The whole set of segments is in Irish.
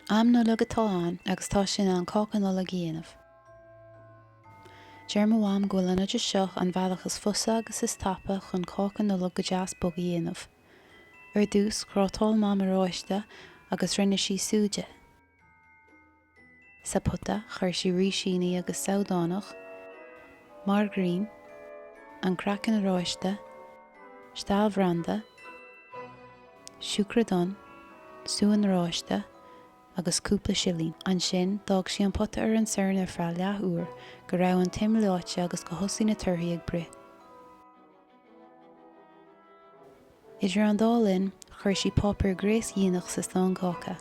Am Nollag atá ann agus tá sé in am cáca Nollag a dhéanamh. Deir mo mham go bhfuil an oideas seo an bhealach is fusa agus is tapa chun cáca Nollag go deas bog a dhéanamh. Ar dtús, ghrátáil Mam oráiste agus rinne sí sú de. Sa phota, chuir sí rísíní agus sabhdánach, margairín, an craiceann oráiste, steall bhranda, siúcra donn, sú an oráiste agus cúpla silín. Ansin, d'fhág sí an pota ar an sorn ar feadh leath uair, go raibh an t-im leáite agus go thosaigh na torthaí ag bruith. Idir an dá linn, chuir sí páipéar gréasdhíonach sa stán cáca.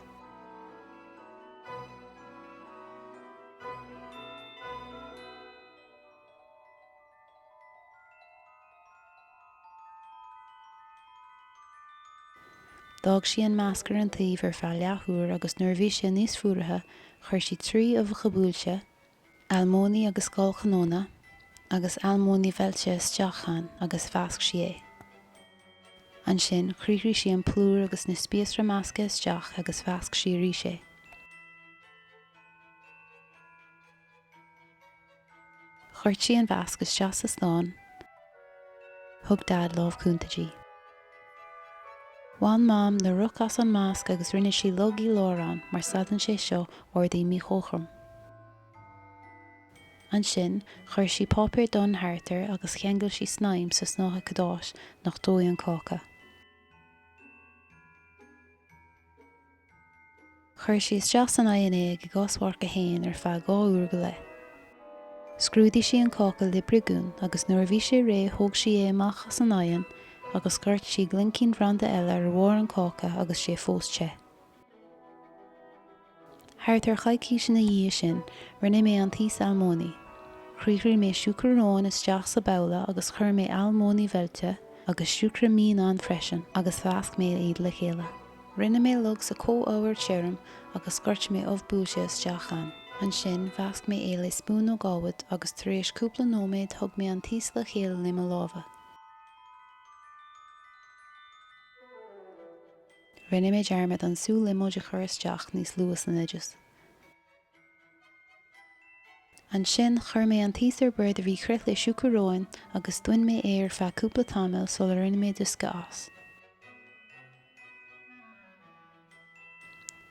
D'fhág sí an measc ar an taobh ar feadh leathuair agus nuair a bhí sé níos fuaraithe, chuir sí 3 uibheacha buailte, almóinní agus scoil chnónna agus almóinní mheilte isteach ann agus mheasc sí é. Ansin, chriathraigh sí an plúr agus na spíosra measctha isteach agus mheasc sí arís é. Dhoirt sí an mheasc isteach sa stán. Thug Daid lámh chúnta di. Bhain Mam na roic as an measc agus rinne sí log i lár ann mar stadann sé seo ardaí míchothrom. Ansin, chuir sí páipéar donn thart air agus cheangail sí snaidhm sa snáithe cadáis nach dófaí an cáca. Chuir sí isteach san oigheann é ag gasmharc 1 ar feadh 2 uair go leith. Scrúdaigh sí an cáca le briogún agus nuair a bhí sé réidh thóg sí é amach as an oigheann agus dhoirt sí glincín bhranda eile ar bharr an cáca agus sé fós te. Thart ar choicís ina dhiaidh sin rinne mé an taos almóinní. Chriathraigh mé siúcra róin isteach sa babhla agus chuir mé almóinní mheilte agus siúcra mín ann freisin agus mheasc mé iad le chéile. Rinne mé log sa comhábhar tirim agus dhoirt mé ubh buailte isteach ann. Ansin, mheasc mé é le spún nó gábhad agus tar éis cúpla nóiméad thug mé an taos le chéile le mo lámha. Rinne mé dearmad an sú liomóid a chur isteach níos luath san oideas. Ansin, chuir mé an taos ar bord a bhí crith le siúcra róin agus d'fhuin mé é ar feadh cúpla tamaill sular rinne mé diosca as.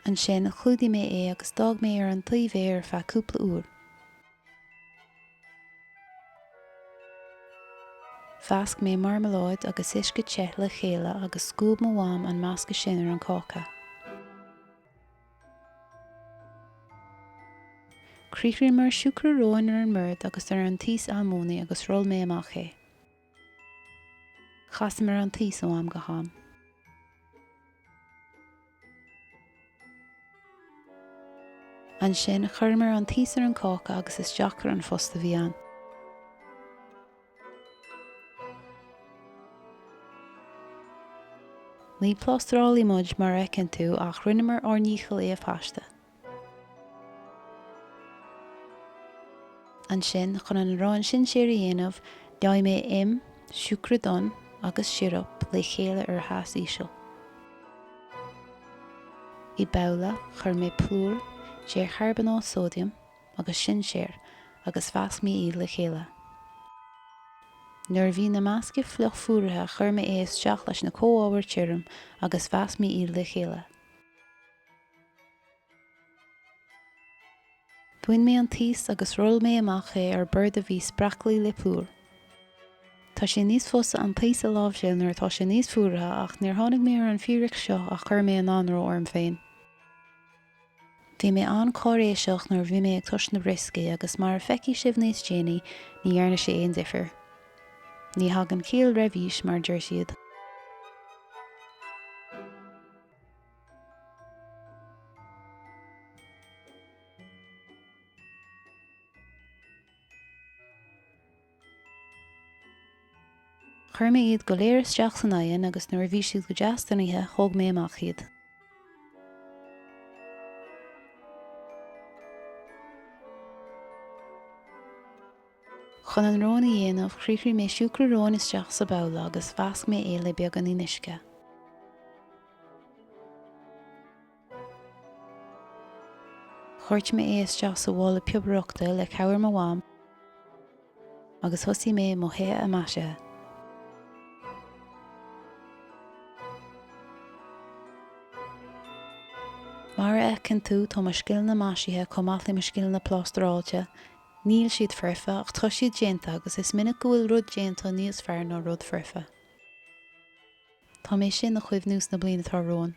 Ansin, chlúdaigh mé é agus d'fhág mé ar an taobh é ar feadh cúpla uair. Mheasc mé marmaláid agus uisce te le chéile agus scuab mo mham an meascadh sin ar an cáca. Chriathraíomar siúcra róin ar an mbord agus ar an taos almóinní agus roll mé amach é. Chasamar an taos ó am go ham. Ansin, chuireamar an taos ar an cáca agus isteach ar an phost a bhí ann. Ní plástrálaí muid mar a fheiceann tú ach rinneamar ár ndícheall é a phaisteadh. Ansin, chun an arán sinséir a dhéanamh, leáigh mé im, siúcra donn agus siorap le chéile ar theas íseal. I babhla, chuir mé plúr, décharbónáit sóidiam agus sinséir agus mheasc mé iad le chéile. Nuair a bhí na measctha fliuch fuaraithe chuir mé é isteach leis na comhábhair tirim agus mheasc mé iad le chéile. D'fhuin mé an taos agus roll mé amach é ar bord a bhí spreaclaí le plúr. Tá sé níos fusa an taos a láimhseáil nuair atá sé níos fuaraithe ach níor tháinig mé ar an fíric seo ach chuir mé an anró orm féin. Bhí mé an-cáiréiseach nuair a bhí mé ag tomhas na brioscaí agus mar a feicfidh sibh níos déanaí ní dhearna sé aon difear. Ní thagann ciall roimh aois mar a deir siad. Chuir mé iad go léir isteach san oigheann agus nuair a bhí siad go deas donnaithe thóg mé amach iad. Chun an rón a dhéanamh, chriathraigh mé siúcra róin isteach sa babhla agus mheasc mé é le beagáinín uisce. Dhoirt mé é isteach sa mhála piobaireachta le cabhair mo mham agus thosaigh mé mo thithe maisithe. Mar a fheiceann tú, tá mo scileanna maisithe chomh maith le mo scileanna plástaráilte. Níl siad foirfe ach tá siad déanta agus is minic go bhfuil rud déanta níos fearr ná rud foirfe. Tá mé sin a chuimhniú sna bliain atá romhainn.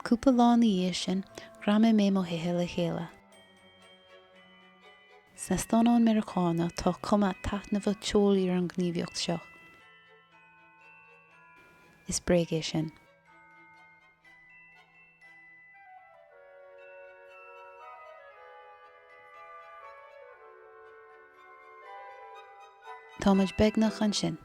Cúpla lá ina dhiaidh sin, ghreamaigh mé mo thithe le chéile. Sna scannáin Meiriceánach tá cuma taitneamhach teolaí ar an ghníomhaíocht seo. Is bréag é sin. Táimid beagnach ansin.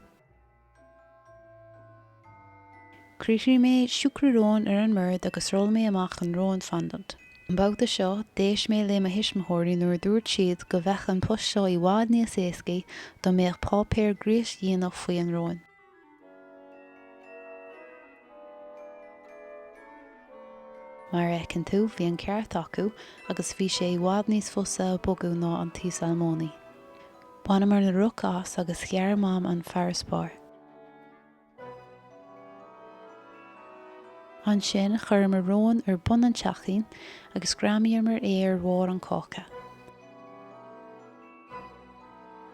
Chriathraigh mé siúcra róin ar an mbord agus roll mé amach an rón fondant. An babhta seo, d'éist mé le mo thuismitheoirí nuair a dúirt siad go bheadh an post seo i bhfad níos éascaí dá mbeadh páipéar gríosdhíonach faoi an róin. Mar a fheiceann tú, bhí an ceart acu agus bhí sé i bhfad níos fusa a bogadh ná an taos almóinní. Bhaineamar na roic as agus ghearr Mam an farasbarr. Ansin, chuireamar rón ar bun an teachín agus ghreamaíomar é ar bharr an cáca.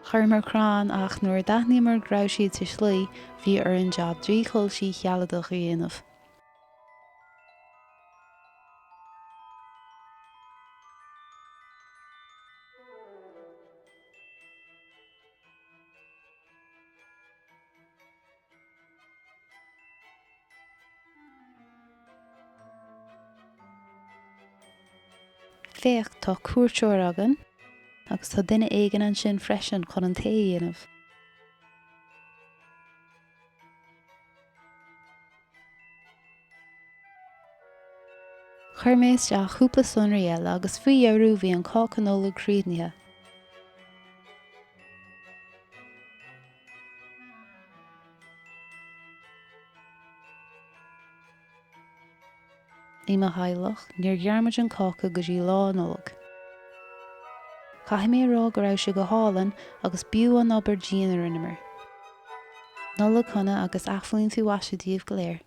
Chuireamar crann ach nuair a d'aithníomar go raibh siad sa slí, bhí orainn jab dríshoilsí shealadach a dhéanamh. Féach, tá cuairteoir againn, agus tá duine éigin ansin freisin chun an tae a dhéanamh. Chuir mé isteach cúpla sonraí eile agus faoi dheireadh bhí an cáca Nollag críochnaithe. I mo theaghlach, níor ghearr muid an cáca go dtí Lá Nollag. Caithfidh mé a rá go raibh sé go hálainn agus b'fhiú an obair dian a rinneamar. Nollaig shona agus athbhliain faoi mhaise daoibh go léir.